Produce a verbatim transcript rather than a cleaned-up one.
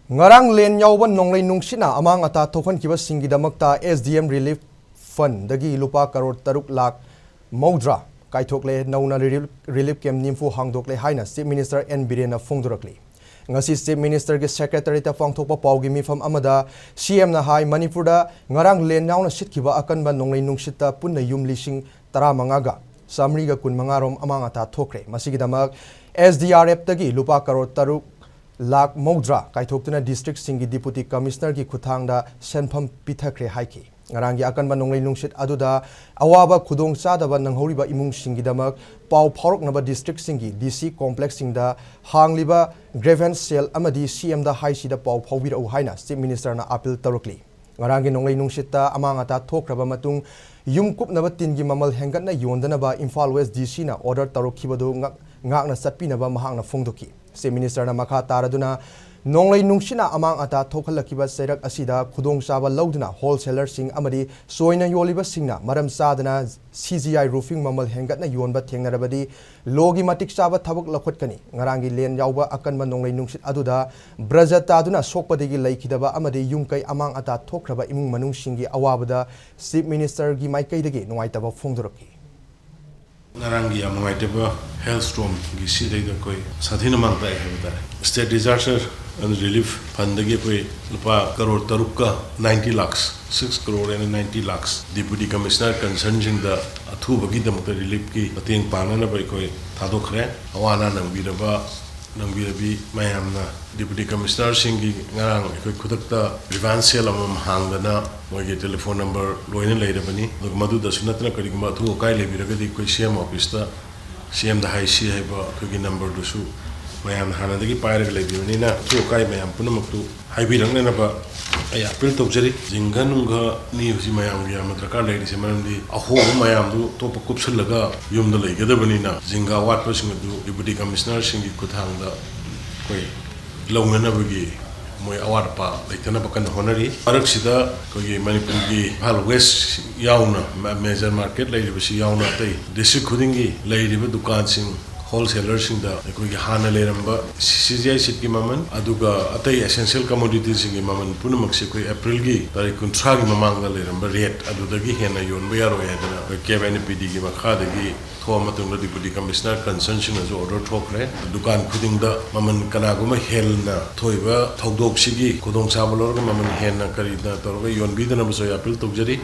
ꯉꯔꯥꯡ ꯂꯦꯟ ꯌꯥꯎꯕ ꯅꯣꯡꯂꯩ ꯅꯨꯡꯁꯤꯠꯅ ꯑꯃꯥꯡ ꯑꯇꯥ ꯊꯣꯛꯍꯟꯈꯤꯕꯁꯤꯡꯒꯤꯗꯃꯛꯇ S D M Relief Fund ꯗꯒꯤ ꯂꯨꯄꯥ ꯀꯔꯣꯔ ꯇꯔꯨꯛ ꯂꯥꯈ ꯃꯧꯗ꯭ꯔꯥ ꯀꯥꯏꯊꯣꯛꯂꯦ꯫ ꯅꯧꯅ relief, relief camp ꯅꯤꯐꯨ ꯍꯥꯡꯗꯣꯛꯂꯦ ꯍꯥꯏꯅ Chief Minister N ꯕꯤꯔꯦꯟꯅ ꯐꯣꯡꯗꯣꯔꯛꯂꯤ꯫ ꯉꯁꯤ Chief Minister ꯒꯤ Secretariat ꯇ ꯄꯥꯡꯊꯣꯛꯄ ꯄꯥꯎꯒꯤ ꯃꯤꯐꯝ ꯑꯃꯗ C M ꯅ ꯍꯥꯏ, ꯃꯅꯤꯄꯨꯔꯗ ꯉꯔꯥꯡ ꯂꯦꯟ ꯌꯥꯎꯅ ꯁꯤꯠꯈꯤꯕ ꯑꯀꯟꯕ ꯅꯣꯡꯂꯩ ꯅꯨꯡꯁꯤꯠꯇ ꯄꯨꯟꯅ ꯌꯨꯝ ꯂꯤꯁꯤꯡ ꯇꯔꯥꯃꯉꯥꯒ ꯆꯥꯃꯔꯤꯒ ꯀꯨꯟꯃꯉꯥ ꯔꯣꯝ ꯑꯃꯥꯡ ꯑꯇꯥ ꯊꯣꯛꯈ꯭ꯔꯦ꯫ ꯃꯁꯤꯒꯤꯗꯃꯛ S D R F ꯇꯒꯤ ꯂꯨꯄꯥ ꯀꯔꯣꯔ ꯇꯔꯨꯛ ꯂꯥꯈ ꯃꯧꯗ꯭ꯔꯥ ꯀꯥꯏꯊꯣꯛꯇꯨꯅ district ꯁꯤꯡꯒꯤ Deputy Commissioner ꯒꯤ ꯈꯨꯠꯊꯥꯡꯗ ꯁꯦꯟꯐꯝ ꯄꯤꯊꯈ꯭ꯔꯦ ꯍꯥꯏꯈꯤ꯫ ꯉꯔꯥꯡꯒꯤ ꯑꯀꯟꯕ ꯅꯣꯡꯂꯩ ꯅꯨꯡꯁꯤꯠ ꯑꯗꯨꯗ ꯑꯋꯥꯕ ꯈꯨꯗꯣꯡ ꯆꯥꯗꯕ ꯅꯪꯍꯧꯔꯤꯕ ꯏꯃꯨꯡꯁꯤꯡꯒꯤꯗꯃꯛ ꯄꯥꯎ ꯐꯥꯎꯔꯛꯅꯕ district ꯁꯤꯡꯒꯤ D C complex ꯁꯤꯡꯗ ꯍꯥꯡꯂꯤꯕ grievance cell ꯑꯃꯗꯤ C M ꯗ ꯍꯥꯏꯁꯤꯗ ꯄꯥꯎ ꯐꯥꯎꯕꯤꯔꯛꯎ ꯍꯥꯏꯅ Chief Minister ꯅ appeal ꯇꯧꯔꯛꯂꯤ꯫ ꯉꯔꯥꯡꯒꯤ ꯅꯣꯡꯂꯩ ꯅꯨꯡꯁꯤꯠꯇ ꯑꯃꯥꯡ ꯑꯇꯥ ꯊꯣꯛꯈ꯭ꯔꯕ ꯃꯇꯨꯡ ꯌꯨꯝ ꯀꯨꯞꯅꯕ ꯇꯤꯟꯒꯤ ꯃꯃꯜ ꯍꯦꯟꯒꯠꯅ ꯌꯣꯟꯗꯅꯕ ꯏꯝꯐꯥꯜ West D C ꯅ order ꯇꯧꯔꯛꯈꯤꯕꯗꯨ ꯉꯥꯛ-, ꯉꯥꯛꯅ ꯆꯠꯄꯤꯅꯕ ꯃꯍꯥꯛꯅ ꯐꯣꯡꯗꯣꯛꯈꯤ꯫ Chief Minister ꯅ ꯃꯈꯥ ꯇꯥꯔꯗꯨꯅ ꯅꯣꯡꯂꯩ ꯅꯨꯡꯁꯤꯠꯅ ꯑꯃꯥꯡ ꯑꯇꯥ ꯊꯣꯛꯍꯜꯂꯛꯈꯤꯕ ꯆꯩꯔꯛ ꯑꯁꯤꯗ ꯈꯨꯗꯣꯡꯆꯥꯕ ꯂꯧꯗꯨꯅ wholesaler ꯁꯤꯡ ꯑꯃꯗꯤ ꯆꯣꯏꯅ ꯌꯣꯜꯂꯤꯕꯁꯤꯡꯅ ꯃꯔꯝ ꯆꯥꯗꯅ C G I roofing ꯃꯃꯜ ꯍꯦꯟꯒꯠꯅ ꯌꯣꯟꯕ ꯊꯦꯡꯅꯔꯕꯗꯤ law ꯒꯤ ꯃꯇꯤꯛ ꯆꯥꯕ ꯊꯕꯛ ꯂꯧꯈꯠꯀꯅꯤ꯫ ꯉꯔꯥꯡꯒꯤ ꯂꯦꯟ ꯌꯥꯎꯕ ꯑꯀꯟꯕ ꯅꯣꯡꯂꯩ ꯅꯨꯡꯁꯤꯠ ꯑꯗꯨꯗ ꯕ꯭ꯔꯖ ꯇꯥꯗꯨꯅ ꯁꯣꯛꯄꯗꯒꯤ ꯂꯩꯈꯤꯗꯕ ꯑꯃꯗꯤ ꯌꯨꯝ ꯀꯩ ꯑꯃꯥꯡ ꯑꯇꯥ ꯊꯣꯛꯈ꯭ꯔꯕ ꯏꯃꯨꯡ ꯃꯅꯨꯡꯁꯤꯡꯒꯤ ꯑꯋꯥꯕꯗ Chief Minister ꯒꯤ ꯃꯥꯏꯀꯩꯗꯒꯤ ꯅꯨꯡꯉꯥꯏꯇꯕ ꯐꯣꯡꯗꯣꯔꯛꯈꯤ꯫ ꯉꯔꯥꯡꯒꯤ ꯌꯥꯝ ꯅꯨꯡꯉꯥꯏꯇꯕ hailstorm ꯒꯤ ꯁꯤꯗꯩꯗ ꯑꯩꯈꯣꯏ ꯁꯥꯊꯤꯅ ꯃꯥꯡ ꯇꯥꯛꯑꯦ ꯍꯥꯏꯕ ꯇꯥꯔꯦ꯫ State Disaster and Relief Fund ꯗꯒꯤ ꯑꯩꯈꯣꯏ ꯂꯨꯄꯥ ꯀꯔꯣꯔ ꯇꯔꯨꯛꯀ ninety lakhs, six crore and ninety lakhs Deputy Commissioner concern ꯁꯤꯡꯗ ꯑꯊꯨꯕꯒꯤꯗꯃꯛꯇ relief ꯀꯤ ꯃꯇꯦꯡ ꯄꯥꯡꯅꯅꯕ ꯑꯩꯈꯣꯏ ꯊꯥꯗꯣꯛꯈ꯭ꯔꯦ꯫ ꯑꯋꯥ ꯑꯅꯥ ꯅꯪꯕꯤꯔꯕ, ꯅꯪꯕꯤꯔꯕꯤ ꯃꯌꯥꯝꯅ Deputy Commissioner ꯁꯤꯡꯒꯤ ꯉꯔꯥꯡ ꯑꯩꯈꯣꯏ ꯈꯨꯗꯛꯇ grievance cell ꯑꯃꯃꯝ ꯍꯥꯡꯗꯅ ꯃꯣꯏꯒꯤ telephone number ꯂꯣꯏꯅ ꯂꯩꯔꯕꯅꯤ꯫ ꯑꯗꯨꯒ ꯃꯗꯨꯗꯁꯨ ꯅꯠꯇꯅ ꯀꯔꯤꯒꯨꯝꯕ ꯑꯊꯨ ꯑꯀꯥꯏ ꯂꯩꯕꯤꯔꯒꯗꯤ ꯑꯩꯈꯣꯏ C M office ꯇ, C M ꯗ ꯍꯥꯏꯁꯤ ꯍꯥꯏꯕ ꯑꯩꯈꯣꯏꯒꯤ number ꯗꯨꯁꯨ ꯃꯌꯥꯝꯅ ꯍꯥꯟꯅꯗꯒꯤ ꯄꯥꯏꯔꯒ ꯂꯩꯕꯤꯕꯅꯤꯅ ꯑꯊꯨ ꯑꯀꯥꯏ ꯃꯌꯥꯝ ꯄꯨꯝꯅꯃꯛꯇꯨ ꯍꯥꯏꯕꯤꯔꯛꯅꯅꯕ ꯑꯩ appeal ꯇꯧꯖꯔꯤ꯫ ꯖꯤꯡꯒ ꯅꯨꯡꯒꯅꯤ ꯍꯧꯖꯤꯛ ꯃꯌꯥꯝꯒꯤ ꯌꯥꯝꯅ ꯗꯔꯀꯥꯔ ꯂꯩꯔꯤꯁꯦ, ꯃꯔꯝꯗꯤ ꯑꯍꯣꯕ ꯃꯌꯥꯝꯗꯨ ꯑꯇꯣꯞꯄ ꯀꯨꯞꯁꯜꯂꯒ ꯌꯨꯝꯗ ꯂꯩꯒꯗꯕꯅꯤꯅ ꯖꯤꯡꯒ ꯑꯋꯥꯠꯄꯁꯤꯡ ꯑꯗꯨ Deputy Commissioner ꯁꯤꯡꯒꯤ ꯈꯨꯠꯊꯥꯡꯗ ꯑꯩꯈꯣꯏ ꯂꯧꯅꯅꯕꯒꯤ ꯃꯣꯏ ꯑꯋꯥꯠ ꯑꯄꯥ ꯂꯩꯇꯅꯕ ꯀꯟꯅ ꯍꯣꯠꯅꯔꯤ꯫ ꯃꯔꯛꯁꯤꯗ ꯑꯩꯈꯣꯏꯒꯤ ꯃꯅꯤꯄꯨꯔꯒꯤ ꯏꯝꯐꯥꯜ West ꯌꯥꯎꯅ, ꯃ-, major market ꯂꯩꯔꯤꯕꯁꯤ ꯌꯥꯎꯅ ꯑꯇꯩ district ꯈꯨꯗꯤꯡꯒꯤ ꯂꯩꯔꯤꯕ ꯗꯨꯀꯥꯟꯁꯤꯡ, ꯍꯣꯜꯁꯦꯂꯔꯁꯤꯡꯗ ꯑꯩꯈꯣꯏꯒꯤ ꯍꯥꯟꯅ ꯂꯩꯔꯝꯕ ꯁꯤ ꯖꯤ ꯑꯥꯏ ꯁꯤꯠꯀꯤ ꯃꯃꯜ, ꯑꯗꯨꯒ ꯑꯇꯩ ꯑꯦꯁꯦꯟꯁꯤꯌꯦꯜ ꯀꯃꯣꯗꯤꯇꯤꯁꯤꯡꯒꯤ ꯃꯃꯜ ꯄꯨꯝꯅꯃꯛꯁꯦ ꯑꯩꯈꯣꯏ ꯑꯦꯄ꯭ꯔꯤꯜꯒꯤ ꯇꯥꯔꯤꯛ ꯀꯨꯟꯊ꯭ꯔꯥꯒꯤ ꯃꯃꯥꯡꯗ ꯂꯩꯔꯝꯕ ꯔꯦꯠ ꯑꯗꯨꯗꯒꯤ ꯍꯦꯟꯅ ꯌꯣꯟꯕ ꯌꯥꯔꯣꯏ ꯍꯥꯏꯗꯅ ꯑꯩꯈꯣꯏ ꯀꯦꯞ ꯑꯦꯟ ꯄꯤ ꯗꯤꯒꯤ ꯃꯈꯥꯗꯒꯤ ꯊꯣꯛꯑ ꯃꯇꯨꯡꯗ ꯗꯤꯄꯨꯇꯤ ꯀꯃꯤꯁꯅꯔ ꯀꯟꯁꯔꯟꯁꯤꯡꯅꯁꯨ ꯑꯣꯔꯗꯔ ꯊꯣꯛꯈ꯭ꯔꯦ꯫ ꯗꯨꯀꯥꯟ ꯈꯨꯗꯤꯡꯗ ꯃꯃꯜ ꯀꯅꯥꯒꯨꯝꯕ ꯍꯦꯟꯅ ꯊꯣꯛꯏꯕ ꯊꯧꯗꯣꯛꯁꯤꯒꯤ ꯈꯨꯗꯣꯡꯆꯥꯕ ꯂꯧꯔꯒ ꯃꯃꯜ ꯍꯦꯟꯅ ꯀꯔꯤꯅ ꯇꯧꯔꯒ ꯌꯣꯟꯕꯤꯗꯅꯕꯁꯨ ꯑꯩ ꯑꯄꯤꯜ ꯇꯧꯖꯔꯤ꯫